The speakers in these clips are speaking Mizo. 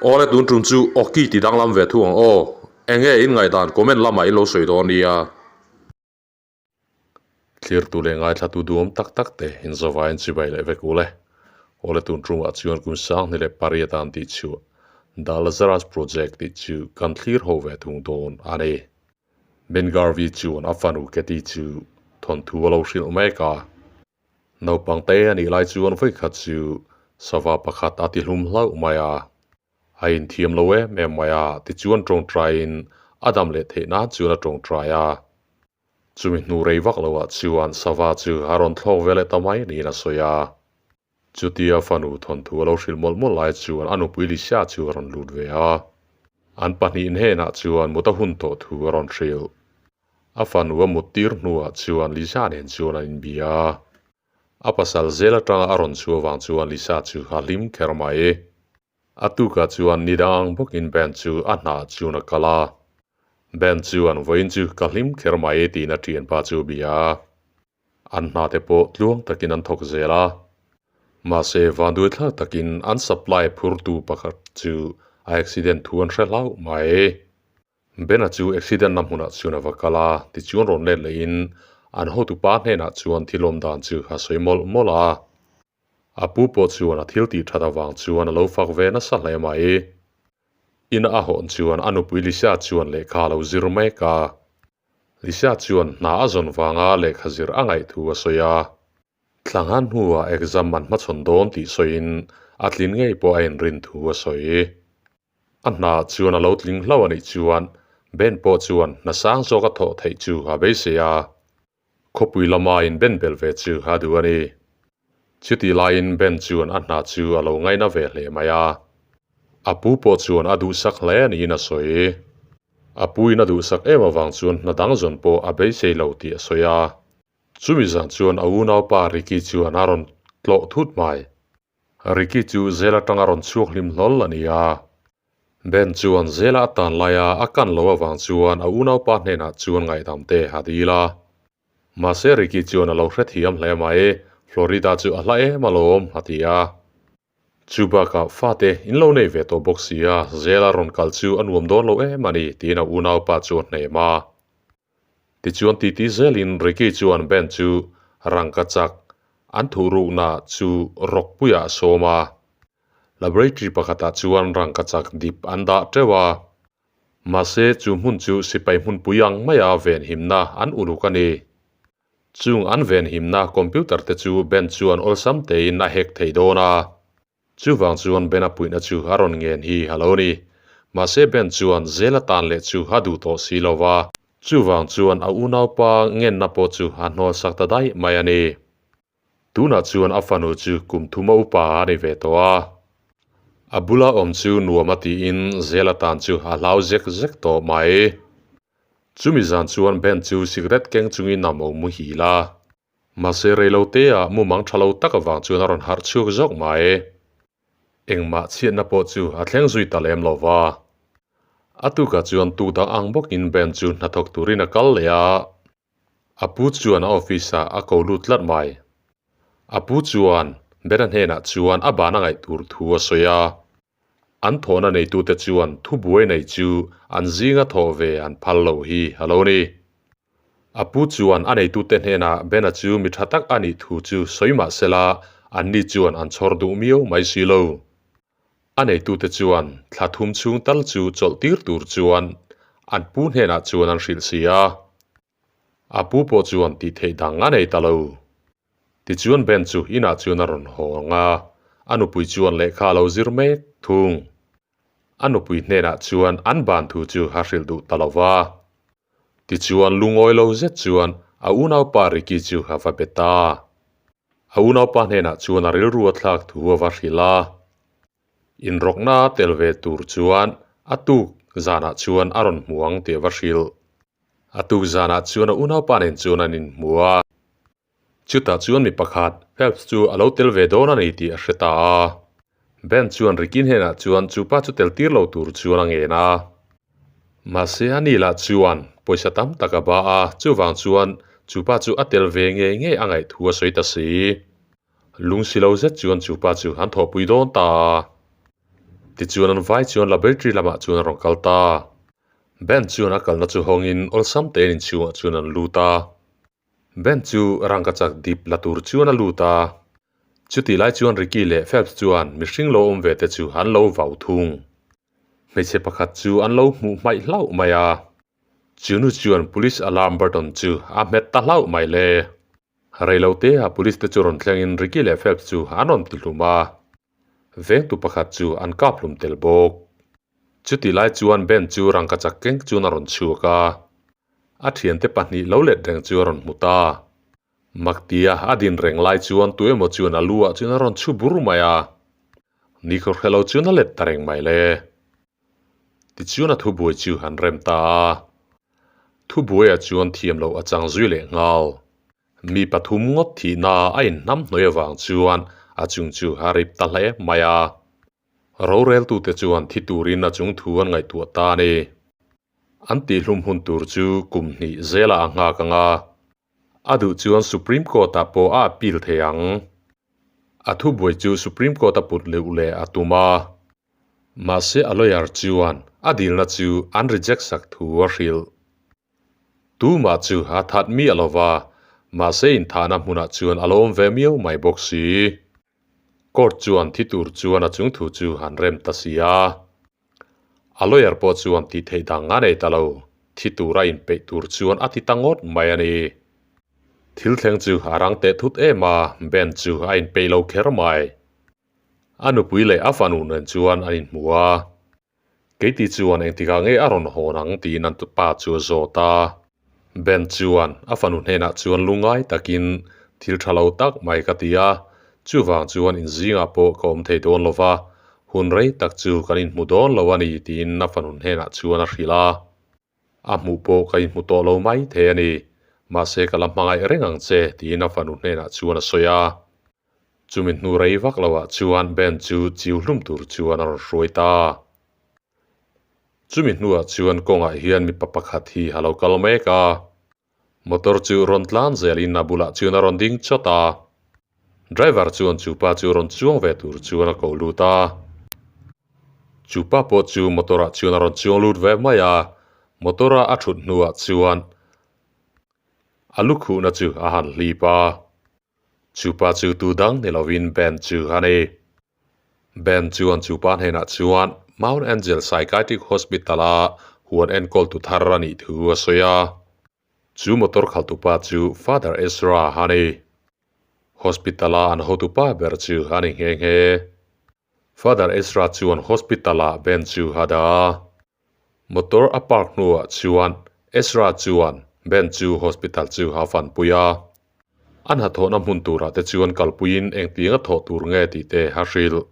Awle tun tum chu awki ti danglam ve thu ang aw. Enge in ngaihdan comment lamah in lo sawi dawn nia. Thlirtu leh ngaithlatu duhawm tak tak te in zawvain chibai leh vek ule. Awle tun tumah chuan kum sanghnih leh pariat an tih chu The Lazarus Project tih chu kan thlir ho ve thung dawn a ni. Ben Garvey chuan a fanu Katie chu thawnthu a lo hrilh mek a. Naupang te a nih lai chuan vawikhat chu sava pakhat a tihlum hlauh mai a. A inthiam lo em em mai a, tichuan tawngtaiin a dam leh theih nan chuan a tawngtai a. Chumi hnu rei vak loah chuan sava chu a rawn thlawk ve leh ta mai niin a sawi a. Chutia fanu thawnthu a lo hrilh mawlh mawlh lai chuan a nupui Lisa chu a rawn lut ve a. An pahnih hnenah chuan mut a hun tawh thu a rawn hrilh. A fanu a mut tir hnuah chuan Lisa nen chuan an inbia a. A pasal zel atanga a rawn chhuah vang chuan Lisa chu a hlim kher mai. A tukah chuan ni dang ang bawkin Ben chu a hnah chuan a kal a. Ben chuan vawiin chu ka hlim kher mai tiin a thianpa chu a bia a. An hna te pawh tluang takin an thawk zel a. Mahse vanduai thlak takin an supply phurtu pakhat chu a accident thu an hre hlauh mai. Bena chu accident na hmunah chuan a va kal a, tichuan rawn let lehin an hotupa hnenah chuan thil awm dan chu a sawi mawlh mawlh a. A pu pawh chuan a thil tih that avang chuan a lo fak ve nasa hle mai. Ina a hawn chuan a nupui Lisa chuan lehkha a lo zir mek a. Lisa chuan hna a zawn vanga lehkha zir a ngaih thu a sawi a. Thlangan hnuah exam an hmachhawn dawn tih sawiin a tlin ngei pawh a inrin thu a sawi. A hna chuan a lo tling hlauh a nih chuan Ben pawh chuan hna sang zawk a thawh theih chu a beisei a. Khawpui lama inben bel ve chu a duh a ni. Chutih laiin Ben chuan a hna chu a lo ngaina ve hle mai a. A pu pawh chuan a duhsak hle niin a sawi. A puin a duhsak em avang chuan hna dang zawn pawh a beisei lo tih a sawi a. Chumi zan chuan a unaupa Ricky chuan a rawn tlawh thut mai. Ricky chu zel atanga rawn chhuak hlim hlawl a ni a. Ben chuan zela a tan laia a kan lo avang chuan a unaupa hnenah chuan ngaihdam te a dil a. Mahse Ricky chuan a lo hrethiam hle mai, Florida chu a hla em alawm, a ti a. Chu bakah fate in lo nei ve tawh bawk si a, zela rawn kal chu a nuam dawn lo em a ni, tiin a unaupa chu a hnem a. Tichuan titi zelin Ricky chuan Ben chu rangka chak an thuhrukna chu rawkpuiah a sawm a. Laboratory pakhatah chuan rangka chak dip an dah teuh a. Mahse chu hmun chu sipai hmunpui ang maia venhimna an uluk a ni. Chung an venhimna computer te chu Ben chuan awlsam tein a hack thei dawn a. Chuvang chuan Ben a puihna chu a rawn ngen hi a lo ni. Mahse Ben chuan zel atan leh chu a duh tawh si lo va. Chuvang chuan a unaupa ngenna pawh chu a hnawlsak ta daih mai a ni. Tunah chuan a fanu chu kum thuma upa a ni ve tawh a. A bula awm chu nuam a tiin zel atan chu a hlau zek zek tawh mai. Chumi zan chuan Ben chu cigarette keng chungin a mo muhil a. Mahse reilote ah mumang tha lo tak avang chuan a rawn harh chhuak zawk mai. Engmah chhiatna pawh chu a thleng zui ta lem lo va. A tukah chuan tuk dang ang bawkin Ben chu hnathawk turin a kal leh a. A pu chuan a office ah a ko lut tlat mai. A pu chuan Bena hnenah chuan a ban a ngaih tur thu a sawi a. An thawhna neitute chuan thubuai nei chu an zinga thawh ve an phal lo hi a lo ni. A pu chuan a neitute hnenah Bena chu mi tha tak a nih thu chu sawi mah sela anni chuan an chhawr duh miau mai si lo. A neitute chuan thla thum chhung tal chu chawlh tir tur chuan an pu hnenah chuan an hrilh si a. A pu pawh chuan tih theih dang a nei ta lo. Tichuan Ben chu inah chuan a rawn haw ang a, a nupui chuan lehkha a lo zir mek thung. A nupui hnenah chuan an ban thu chu a hrilh duh ta lo va. Tichuan lungawi lo zet chuan a unaupa Ricky chu a va be ta. A unaupa hnenah chuan a rilru a thlak thu a va hrilh a. Inrawkna tel ve tur chuan a tuk zanah chuan a rawn hmu ang tih a va hrilh. A tuk zanah chuan a unaupa nen chuan an inhmu a. Chutah chuan mi pakhat, Phelps chu a lo tel ve dawn a ni tih a hre ta a. Ben chuan Ricky hnenah chuan chu pa chu tel tir lo tur chuan a ngen a. Mahse a ni lah chuan pawisa tam tak a ba a, chuvang chuan chu pa chu a tel ve ngei ngei a ngaih thu a sawi ta si. Lung si lo zet chuan chu pa chu an thawhpui dawn ta a. Tichuan an vai chuan laboratory lamah chuan a rawn kal ta. Ben chuan a kalna chu hawngin awlsam tein inchhungah chuan an lut a. Ben chu rangkachak dip la tur chuan a lut a. Chutih lai chuan Ricky leh Phelps chuan mihring lo awm ve te chu an lo vau thung. Hmeichhe pakhat chu an lo hmuh hmaih hlauh mai a. Chu nu chuan police alarm button chu a hmet ta hlauh mai le. Reilote a police te chu rawn thlengin Ricky leh Phelps chu an rawn ti hlum a. Vengtu pakhat chu an kap hlum tel bawk. Chutih lai chuan Ben chu rangkachak keng chuan a rawn chhuak a. A thiante pahnih lo let reng chu a rawn hmu ta. Maktia a din reng lai chuan tu emaw chuan a lu ah chuan a rawn chhu bur mai a. Nikhaw hre lo chuan a let ta reng mai le. Tichuan a thubuai chu an rem ta a. Thubuaiah chuan thiam loh a chang zui leh nghal. Mi pathum ngawt thihna a inhnam hnuai avang chuan a chung chu a rip ta hle mai a. Roreltute chuan thi turin a chung thu an ngaihtuah ta a ni. An tihhlum hun tur chu kum hnih zelah a nghak ang a. A duh chuan Supreme Court-ah pawh a appeal thei ang. A thubuai chu Supreme Court-a put leuh leh a tum a. Mahse a lawyer chuan a dilna chu an reject sak thu a hrilh. Tumah chu a that miah lo va, mahse inthahna hmunah chuan a lo awm ve miau mai bawk si. Court chuan thi tur chuan a chung thu chu an rem ta si a. A lawyer pawh chuan tih theih dang a nei ta lo, thi tura inpeih tur chuan a ti ta ngawt mai a ni. Thil thleng chu a rang teh thut em a, Ben chu a inpeih lo kher mai. A nupui leh a fanu nen chuan an inhmu a. Keiti chuan engtikah nge a rawn hawn ang tiin an pa chu a zawt a. Ben chuan a fanu hnenah chuan lungngai takin thil tha lo tak mai ka ti a, chuvang chuan inzingah pawh ka awm thei dawn lo va, hun rei tak chu kan inhmu dawn lo a ni tiin a fanu hnenah chuan a hrilh a. A hmuh pawh ka inhmu tawh lo mai thei a ni, mahse ka la hmangaih reng ang che tiin a fanu hnenah chuan a sawi a. Chumi hnu rei vak loah chuan Ben chu chiu hlum tur chuan a rawn hruai ta. Chumi hnuah chuan kawngah hian mipa pakhat hi a lo kal mek a. Motor chu rawn tlan zelin a bulah chuan a rawn ding chawt a. Driver chuan chu pa chu rawn chuang ve tur chuan a ko lut a. Chu pa pawh chu motor ah chuan a rawn chuang lut ve mai a. Motor a a thut hnuah chuan a lukhuhna chu a han hlip a. Chu pa chu tu dang ni lovin Ben chu a ni. Ben chuan chu pa hnenah chuan Mount Angel Psychiatric Hospital-a huan enkawltu thar a nih thu a sawi a. Chu motor khalhtupa chu Father Ezra a ni. Hospital-a an hotupa ber chu a ni nghe nghe. Father Ezra chuan hospital-ah Ben chu a dah a. Motor a park hnuah chuan Ezra chuan Ben chu hospital chu a fanpui a. A hnathawhna hmun turah te chuan kalpuiin engtiang a thawh tur nge tih te a hrilh.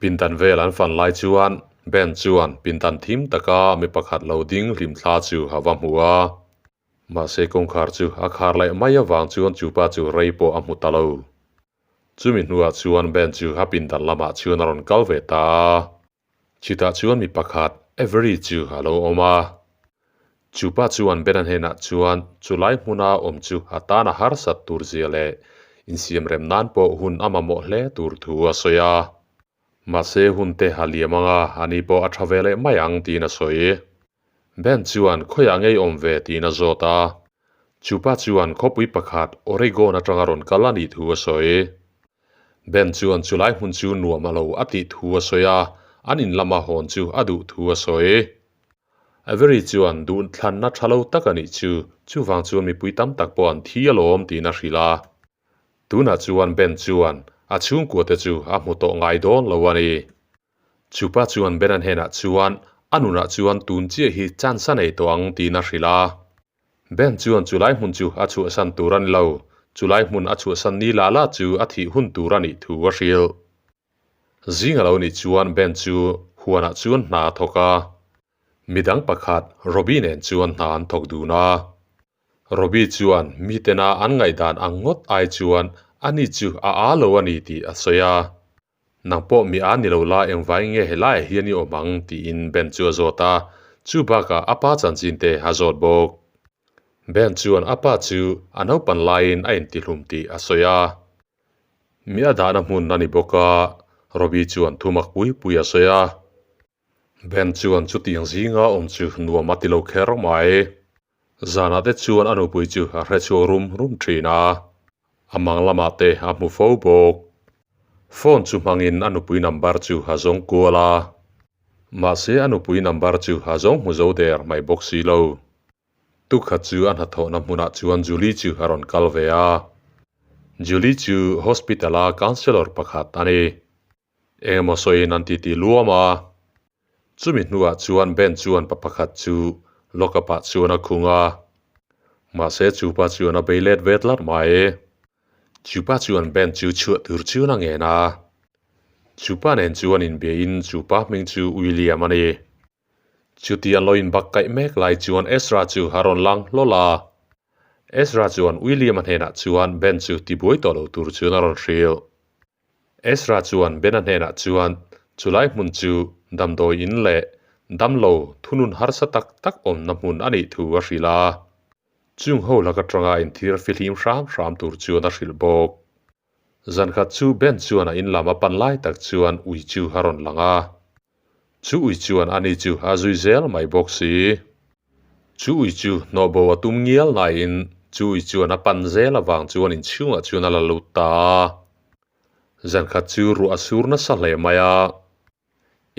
Pindan vel an fan lai chuan Ben chuan pindan thim taka mi pakhat lo ding hlim thla chu a va hmu a. Mahse kawngkhar chu a khar leh mai avang chuan chupa chu rei pawh a hmu ta lo. Chumi hnuah chuan Ben chu a pindan lamah chuan a rawn kal ve ta a. Chutah chuan mi pakhat, Avery chu a lo awm a. Chupa chuan Bena hnenah chuan chulai hmuna awm chu a tan a harsat tur zia leh insiam rem nan pawh hun a mamawh hle tur thu a sawi a. Mahse hun te a liam anga ani pawh a tha ve leh mai ang tiin a sawi. Ben chuan khawiah ngei awm ve tiin a zawt a. Chupa chuan khawpui pakhat Oregon atanga rawn kal a nih thu a sawi. Ben chuan chulai hmun chu nuam a lo a tih thu a sawi a, an in lama hawn chu a duh thu a sawi. Avery chuan duhthlanna tha lo tak a nih chu, chuvang chuan mipui tam tak pawh an thi alawm tiin a hrilh a. Tunah chuan Ben chuan a chhungkua te chu a hmu tawh ngai dawn lo a ni. Chupa chuan Ben-a hnenah chuan a nunah chuan tun chiah hi chance a nei tawh ang tiin a hrilh a. Ben chuan chulai hmun chu a chhuahsan tur a ni lo, chulai hmun a chhuahsan ni la la chu a thih hun tur a nih thu a hrilh. Zing a lo nih chuan Ben chu huanah chuan hna a thawk a. Midang pakhat Robbie nen chuan hna an thawk dun a. Robbie chuan mitena an ngaihdan ang ngawt ai chuan ani chu a â lo a ni tih a sawi a. Nang pawh mi a ni lo la engvai nge helaiah hian i awm ang tiin Ben chu a zawt a, chu bakah a pa chanchin te a zawt bawk. Ben chuan a pa chu a naupan laiin a intihlum tih a sawi a. Mi a dahna hmun a ni bawk a, Robbie chuan thumak pui pui a sawi a. Ben chuan chutiang zinga awm chu nuam a ti lo kher mai. Zanah te chuan a nupui chu a hre chhuak rum rum thin a, a mang lamah te a hmu fo bawk. Phone chu hmangin a nupui number chu a zawng kual a, mahse a nupui number chu a zawng hmu zo der mai bawk si lo. Tukhat chu a hnathawhna hmunah chuan Julie chu a rawn kal ve a, Julie chu hospital-a counsellor pakhat a ni. Engemaw sawiin an titi luam a, chumi hnuah chuan Ben chuan pa pakhat chu lockup ah chuan a khung a, mahse chu pa chuan a bei let ve tlat mai. Chu pa chuan Ben chu chhuah tur chuan a ngen a, chu pa nen chuan inbiain chu pa hming chu William a ni. Chuti an lo inbak kaih mek lai chuan Ezra chu a rawn lang hlawl a. Ezra chuan William-a hnenah chuan Ben chu tibuai tawh lo tur chuan a rawn hrilh. Ezra chuan Ben-a hnenah chuan chulai hmun chu damdawi in leh damlo thunun harsa tak tak awmna hmun a nih thu a hrilh a. Chung ho lak atanga inthir fihlim hram hram tur chuan a hrilh bawk. Zankhat chu Ben chuan a in lam a pan lai tak chuan ui chu a rawn lang a. Chu ui chuan ani chu a zui zel mai bawk si. Chu ui chu hnawhbo a tum ngial naiin chu ui chuan a pan zel avang chuan inchhungah chuan a la lut ta a. Zankhat chu ruah a sur nasa hle mai a.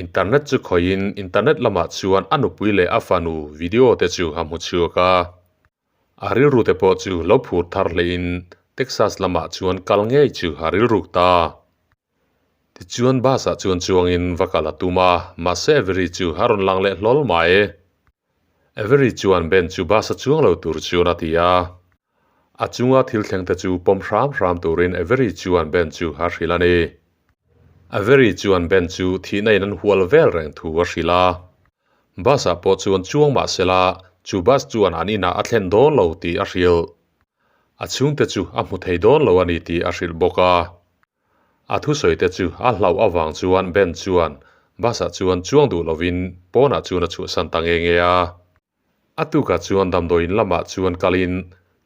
Internet chu khawihin internet lamah chuan a nupui leh a fanu video te chu a hmu chhuak a. A rilru te pawh chu lo phur thar hlein Texas lamah chuan kal ngei chu a rilruk ta. Tichuan bus ah chuan chuangin va kal a tum a, mahse Avery chu a rawn lang leh hlawl mai. Avery chuan Ben chu bus a chuang lo tur chuan a ti a. A chunga thil thleng te chu pawm hram hram turin Avery chuan Ben chu a hrilh a ni. Avery chuan Ben chu thihna in an hual vel reng thu a hrilh a. Bus ah pawh chuan chuang mah sela chu bus chuan an inah a thlen dawn lo tih a hrilh. A chhungte chu a hmu thei dawn lo a ni tih a hrilh bawk a. A thusawi te chu a hlauh avang chuan Ben chuan bus ah chuan chuang duh lovin pawnah chuan a chhuahsan ta nge nge a. A tukah chuan damdawiin lamah chuan kalin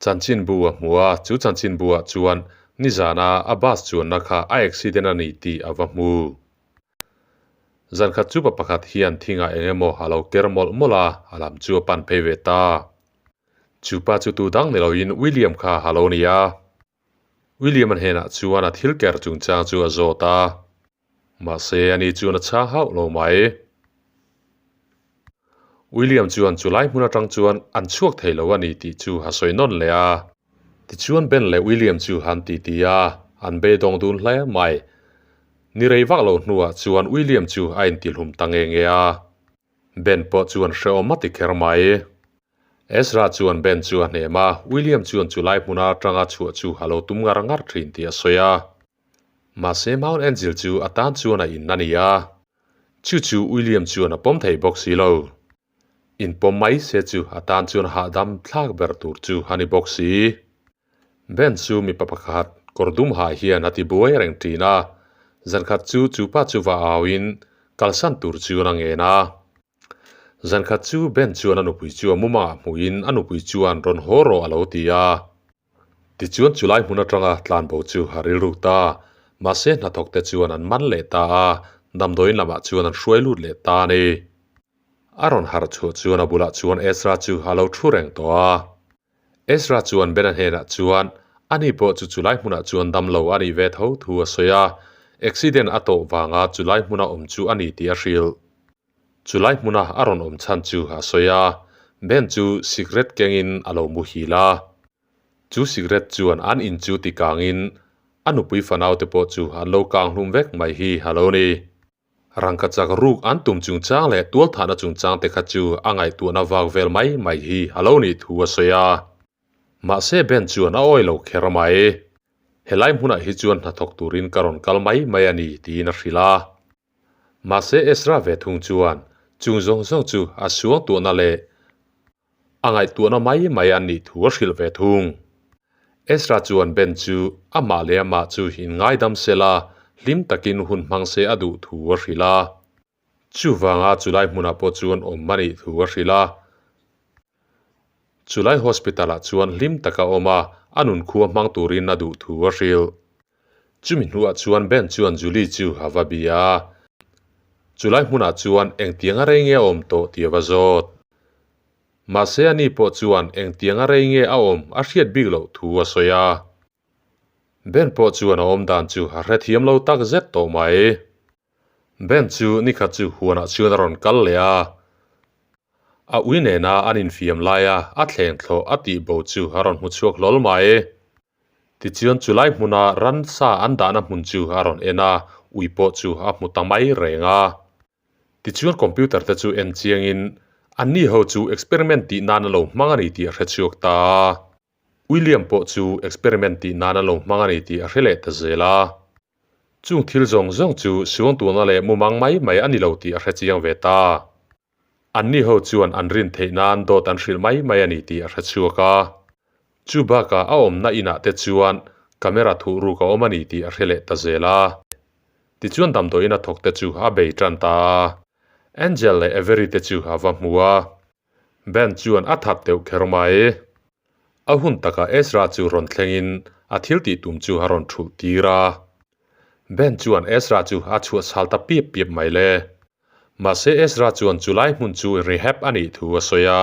chanchinbu a hmu a, chu chanchinbu ah chuan nizana a bus chuanna kha a accident a ni tih a va hmu. Zankhat chu pa pakhat hian thingah eng emaw a lo ker mawlh mawlh a, a lam chu a pan phei ve ta. Chu pa chu tu dang ni loin William kha a lo ni a. William-a hnenah chuan a thil ker chungchang chu a zawt a, mahse ani chuan a chhang hauh lo mai. William chuan chu lai hmun atang chuan an chhuak thei lo a ni tih chu a sawi nawn leh a. Tichuan Ben leh William chu an titi a, an beidawng dun hle mai. Ni rei vak lo hnuah chuan William chu a intihlum ta nge nge a. Ben pawh chuan hrehawm a ti kher mai. Ezra chuan Ben chu a hnem a, William chuan chu lai hmuna atanga chhuah chu a lo tum ngar ngar thin tih a sawi a. Mahse Mount Angel chu a tan chuan a in a ni a. Chu chu William chuan a pawm thei bawk si lo. Inpawm mai se chu a tan chuan hahdam thlak ber tur chu a ni bawk si. Ben chu mipa pakhat kawr dum ha hian a ti buai reng thin a, zankhat chu chu pa chu va auin kalsan tur chuan a ngen a. Zankhat chu Ben chuan a nupui chu a mumangah hmuhin a nupui chuan rawn haw rawh a lo ti a. Tichuan chulai hmun atanga tlanbo chu a rilruk ta. Mahse hnathawk te chuan an man leh ta a, damdawiin lamah chuan an hruai lut leh ta a ni. A rawn harh chhuah chuan a bulah chuan Ezra chu a lo thu reng tawh a. Ezra chuan Bena hnenah chuan ani pawh chu chulai hmunah chuan damlo a nih ve tho thu a sawi a, accident a tawh vanga chulai hmuna awm chu a ni tih a hrilh. Chulai hmuna a rawn awm chhan chu a sawi a, Ben chu sikret kengin a lo muhil a. Chu sikret chuan an in chu ti kangin a nupui fanaute pawh chu an lo kang hlum vek mai hi a lo ni. Rangka chak ruk an tum chungchang leh tualthahna chungchang te kha chu a ngaihtuahna vak vel mai mai hi a lo nih thu a sawi a. Mahse Ben chuan a awi lo kher mai. Helai hmunah hi chuan hnathawk turin ka rawn kal mai mai a ni tiin a hrilh a. Mahse Ezra ve thung chuan chung zawng zawng chu a suangtuahna leh a ngaihtuahna mai mai an nih thu a hrilh ve thung. Ezra chuan Ben chu amah leh amah chu inngaidam sela hlim takin hun hmang se a duh thu a hrilh a. Chuvanga chulai hmunah pawh chuan awm a nih thu a hrilh a. Chulai hospital-ah chuan hlim taka awm a, a nunkhua hmang turin a duh thu a hrilh. Chumi hnuah chuan Ben chuan Julie chu a va bia a. Chulai hmunah chuan engtianga rei nge a awm tawh tih a va zawt. Mahse ani pawh chuan engtianga rei nge a awm a hriat bik loh thu a sawi a. Ben pawh chuan a awm dan chu a hrethiam lo tak zet tawh mai. Ben chu nikhat chu huanah chuan a rawn kal leh a. A ui nena an infiam laia a thleng thlawh a tih bo chu a rawn hmu chhuak hlawl mai. Tichuan chulai hmuna ransa an dahna hmun chu a rawn en a, ui pawh chu a hmu ta mai reng a. Tichuan computer te chu en chiangin anni ho chu experiment tih nan a lo hmang a ni tih a hre chhuak ta a. William pawh chu experiment tih nan a lo hmang a ni tih a hre leh ta zel a. Chung thil zawng zawng chu suangtuahna leh mumang mai mai a ni lo tih a hre chiang ve ta. Anni ho chuan an rin theih nan dawt an hrilh mai mai a ni tih a hre chhuak a. Chu bakah a awmna inah te chuan camera thuh ruk a awm a ni tih a hre leh ta zel a. Tichuan damdawiin a thawk te chu a bei tan ta a. Angel leh Avery te chu a va hmu a. Ben chuan a that deuh kher mai. A hun takah Ezra chu rawn thlengin a thil tih tum chu a rawn thulh tir a. Ben chuan Ezra chu a chhuah chhal ta piap piap mai le. Mahse Ezra chuan chulai hmun chu rehab a nih thu a sawi a.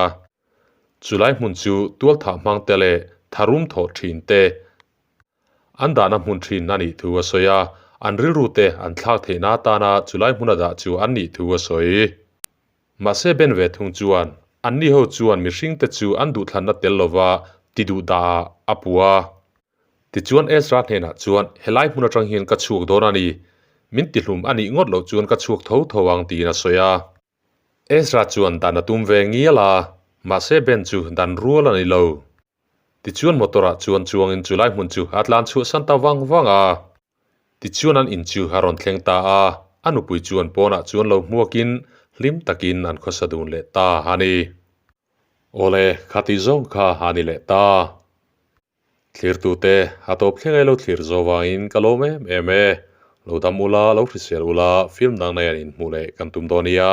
Chulai hmun chu tualthah hmang te leh tharum thawh thin te an dahna hmun thin a nih thu a sawi a, an rilru te an thlak theihna atana chulai hmuna dah chu an nih thu a sawi. Mahse Ben ve thung chuan anni ho chuan mihring te chu an duhthlanna tel lova ti duh dah ah a pu a. Tichuan Ezra hnenah chuan helai hmun atang hian ka chhuak dawn a ni, min tihlum a nih ngawt loh chuan ka chhuak tho tho ang tiin a sawi a. Ezra chuan dan a tum ve ngial a, mahse Ben chu dan rual a ni lo. Tichuan motor ah chuan chuangin chulai hmun chu a tlan chhuahsan ta vang vang a. Tichuan an in chu a rawn thleng ta a, a nupui chuan pawnah chuan lo hmuakin hlim takin an khawsa dun leh ta a ni. Awle, khati zawng kha a ni leh ta. Thlirtute, a tawp thleng ai lo thlir zo vangin ka lawm em em e. Lo dam ula, lo hrisel ula, film dang nei an inhmuh leh kan tum dawn nia.